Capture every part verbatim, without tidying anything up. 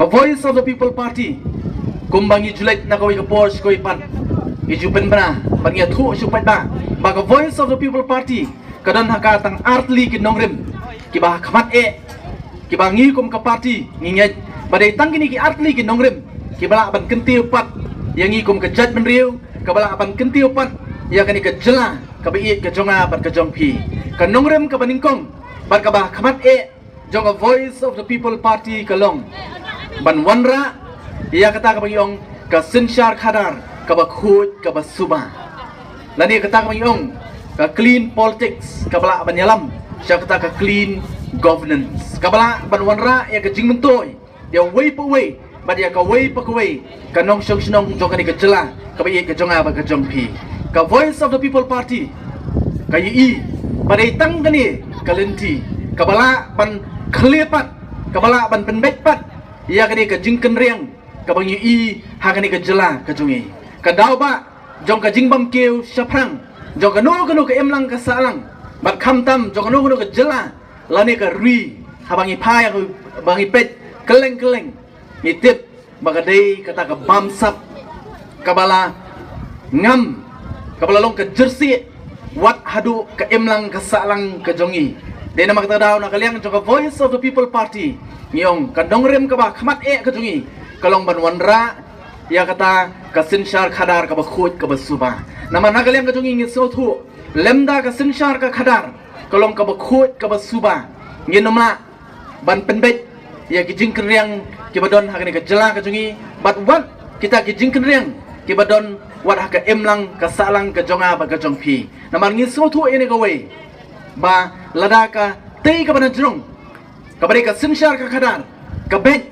Voice of the People Party, kumba ngi ju leit na kawei ka por sha kawei pat, ngi ju pynbna bad ngi ïathuh sha u paidbah ba ka Voice of the People Party ka don ha ka tang artylli ki nongrim kiba ha khmat eh, kiba ngi kum ka party ngi ngeit ba dei tang kine ki artylli ki nongrim kiba lah ban kyntiew pat ïa ngi kum ka jaitbynriew, kaba lah ban kyntiew pat ïa kane ka jylla kaba ïeit ka jong nga bad ka jong phi. Ka nongrim kaba nyngkong bad kaba ha khmat eh jong ka Voice of the People Party ka long ban wanrah ïa kata kaba ngi ong ka synshar khadar kaba khuid kaba suba, lane kata kaba ngi ong ka clean politics kaba lah ban ïalam sha kata ka clean governance, kaba lah ban wanrah ïa ka jingmyntoi ïa uwei pa uwei bad ïa kawei pa kawei ka nongshong shnong jong kane ka jylla kaba ïeit ka jong nga bad ka jong phi. Ka Voice of the People Party ka ïohi ba dei tang kane ka lynti kaba lah ban khlieh pat, kaba lah ban pynbeit pat ïa kane ka jingkynriang kaba ngi ïohi ha kane ka jylla ka jong ngi. Ka daw ba jong ka jingbam kiew shaphrang jong kano kano ka imlang ka sahlang bad khamtam jong kano kano ka jylla lane ka ri, haba ngi phai, ba ngi peit kylleng kylleng, ngi tip ba ka dei kata ka bamsap kaba la ngam, kaba la long ka jyrsieh wat haduh ka imlang ka sahlang ka jong ngi. Dei namar kata ka daw na ka liang jong ka Voice of the People Party ngi ong ka nongrim kaba khmat eh ka jong ngi ka long ban wanrah ïa kata ka synshar khadar kaba khuid kaba suba. Namar na ka liang ka jong ngi ngi sngewthuh lymda ka synshar ka khadar ka long kaba khuid kaba suba, ngin ym lah ban pynbeit ïa ki jingkynriang kiba don ha kane ka jylla ka jong ngi bad wat kita ki jingkynriang kiba don wat ha ka imlang ka sahlang ka jong nga bad ka jong phi. Namar ngi sngewthuh ïa kane kawei ba lada ka tei kaba na jrong kaba dei ka synshar ka khadar ka beit,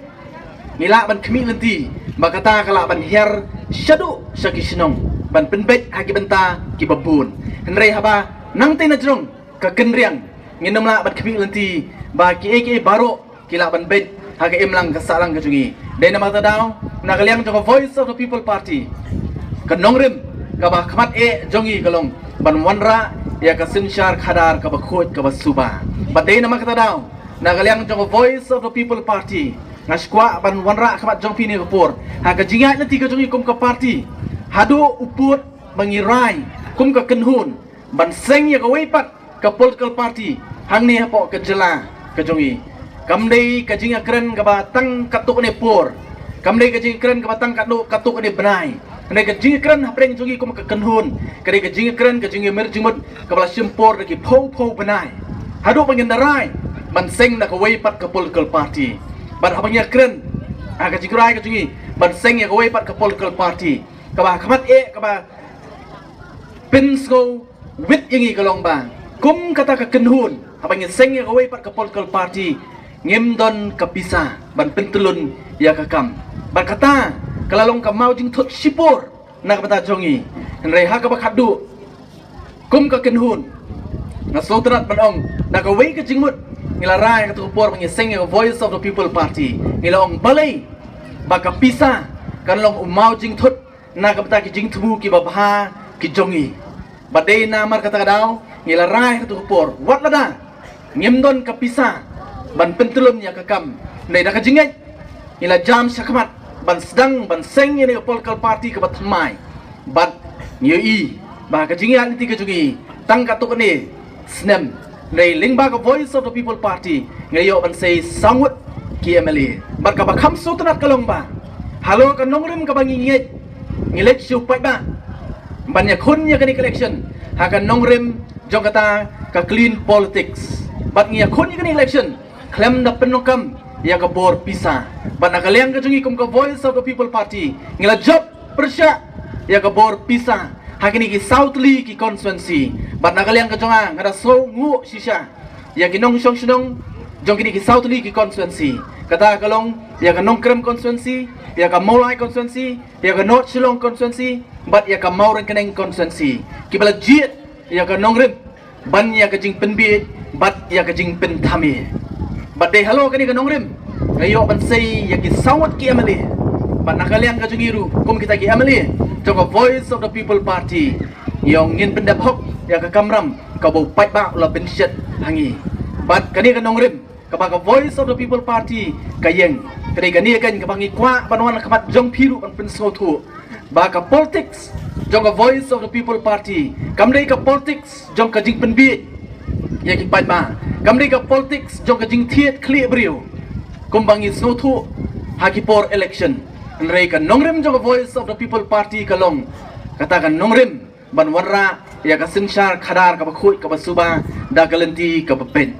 ngi lah ban khmih lynti ba kata ka lah ban hiar shaduh sha ki shnong ban pynbeit ha ki bynta kiba bun. Hynrei haba nangtei na jrong ka kynriang, ngin ym lah ban khmih lynti ba kiei kiei baroh ki lah ban beit ha ka imlang ka sahlang ka jong ngi. Dei namar kata ka daw na ka liang jong ka Voice of the People Party ka nongrim kaba khmat eh jong ngi ka long ban wanrah ïa ka synshar khadar kaba khuid kaba suba. Bad dei namar kata ka daw na ka liang jong ka Voice of the People Party nga shu kwah ban wanrah khmat jong phi ne ka por ha ka jingïaid lynti ka jong ngi kum ka party haduh u pud ba ngi rai kum ka kynhun ban seng ïa kawei pat ka political party hangne hapoh ka jylla ka jong ngi. Kam dei ka jingïakren kaba tang katto katne por, kam dei ka jingïakren kaba tang katto katto katne bnai. Hynrei ka jingïakren hapdeng jong ngi kum ka kynhun ka dei ka jingïakren ka jingïamir jingmut kaba la shim por da ki phew phew bnai haduh ba ngin da rai ban seng na kawei pat ka political party. Bad haba ngi ïakren ha ka jingrai ka jong ngi ban seng ïa kawei pat ka political party, kaba ha khmat eh kaba pynsngewwit ïa ngi ka long ba kum kata ka kynhun haba ngi seng ïa kawei pat ka political party ngim don ka pisa ban pyntyllun ïa ka kam. Bad kata ka la long ka maw jingthut shipor na ka bynta jong ngi. Hynrei ha kaba khatduh kum ka kynhun nga sngewtynnat ban ong na kawei ka jingmut ngi la rai ha katu ka por ba ngi seng ïa ka Voice of the People Party, ngi la ong balei ba ka pisa kan long u maw jingthut na ka bynta ki jingthmu kiba bha ki jong ngi. Bad dei namar kata ka daw ngi la rai ha katu ka por wat lada ngim don ka pisa ban pyntyllun ïa ka kam, hynrei da ka jingngeit ngi la jam shakhmat ban sdang ban seng ïa kane ka political party kaba thymmai. Bad ngi ïohi ba ka jingïaid lynti ka jong ngi tang katto katne snem, hynrei lyngba ka Voice of the People Party ngi la ïoh ban sei saw ngut ki M L A. Bad kaba kham sngewtynnat ka long ba halor ka nongrim kaba ngi ngeit, ngi leit sha u paidbah ban ïakhun ïa kane ka election ha ka nongrim jong kata ka clean politics. Bad ngi ïakhun ïa kane ka election khlem da pyndonkam ïa ka bor pisa. Bad na ka liang ka jong ngi kum ka Voice of the People Party ngi la jop pyrshah ïa ka bor pisa ha kine ki saw tylli ki constituency. Bad na ka liang ka jong nga, nga da sngewnguh shisha ïa ki nongshong shnong jong kine ki saw tylli ki constituency, kata ka long ïa ka Nongkrem constituency, ïa ka Mawlai constituency, ïa ka North Shillong constituency bad ïa ka Mawryngkneng constituency, kiba la jied ïa ka nongrim ban ïa ka jingpynbiej bad ïa ka jingpynthame. Bad dei halor kane ka nongrim nga ïoh ban sei ïa ki saw ngut ki M L A. Bad na ka liang ka jong ngi ruh kum kita ki M L A jong ka Voice of the People Party, ngi ong ngin pyndep hok ïa ka kamram kaba u paidbah u la pynshet ha ngi. Bad kane ka nongrim kaba ka Voice of the People Party ka ïeng, Ka dei kane ka kaba ngi kwah ban wan ha khmat jong phi ruh ban pynsngewthuh ba ka politics jong ka Voice of the People Party kam dei ka politics jong ka jingpynbiej ïa ki paidbah, kam dei ka politics jong ka jingthied khlieh briew kumba ngi sngewthuh ha ki por election. Hynrei ka nongrim jong ka Voice of the People Party ka long kata ka nongrim ban wanrah ïa ka synshar khadar kaba khuid kaba suba da ka lynti kaba peit.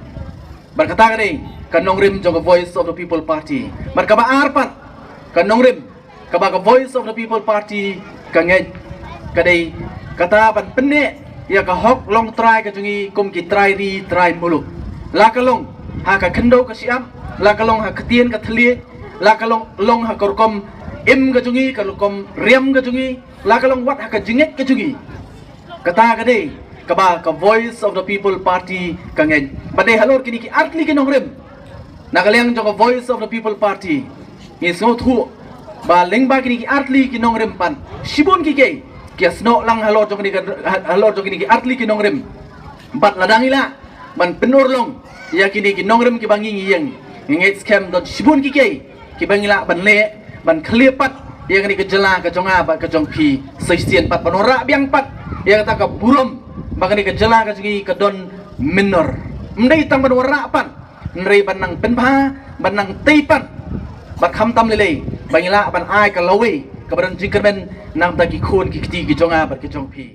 Bad kata ka dei ka nongrim jong ka Voice of the People Party. Bad kaba ar pat ka nongrim kaba ka Voice of the People Party ka ngeit ka dei kata ban pynneh ïa ka hok longtrai ka jong ngi kum ki trai ri trai muluk, la ka long ha ka khyndew ka shyiap, la ka long ha ka ktien ka thylliej, la ka long, long ha ka rukom im ka jong ngi, ka rukom riam ka jong ngi, la ka long wat ha ka jingngeit ka jong ngi. Kata ka dei kaba ka Voice of the People Party ka ngeit. Bad dei halor kine ki artylli ki nongrim na ka liang jong ka Voice of the People Party ngi sngewthuh ba lyngba kine ki artylli ki nongrim pat shibun ki kiei ki ïasnoh lang halor jong kine ki, halor jong kine ki artylli ki nongrim. Bad lada ngi lah ban pynurlong ïa kine ki nongrim kiba ngi ngi ïeng, ngi ngeit skhem don shibun ki kiei kiba ngi lah ban leh ban khlieh pat ïa kane ka jylla ka jong nga bad ka jong phi sa shisien pat, ban wanrah biang pat ïa kata ka burom ba kane ka jylla ka jong ngi ka don mynnor. Ym dei tang ban wanrah pat, hynrei ban nang pynbha, ban nang tei pat bad khamtam lei lei ba ngi lah ban ai ka lawei kaba don jingkyrmen na ka bynta ki khun ki kti ki jong nga bad ki jong phi.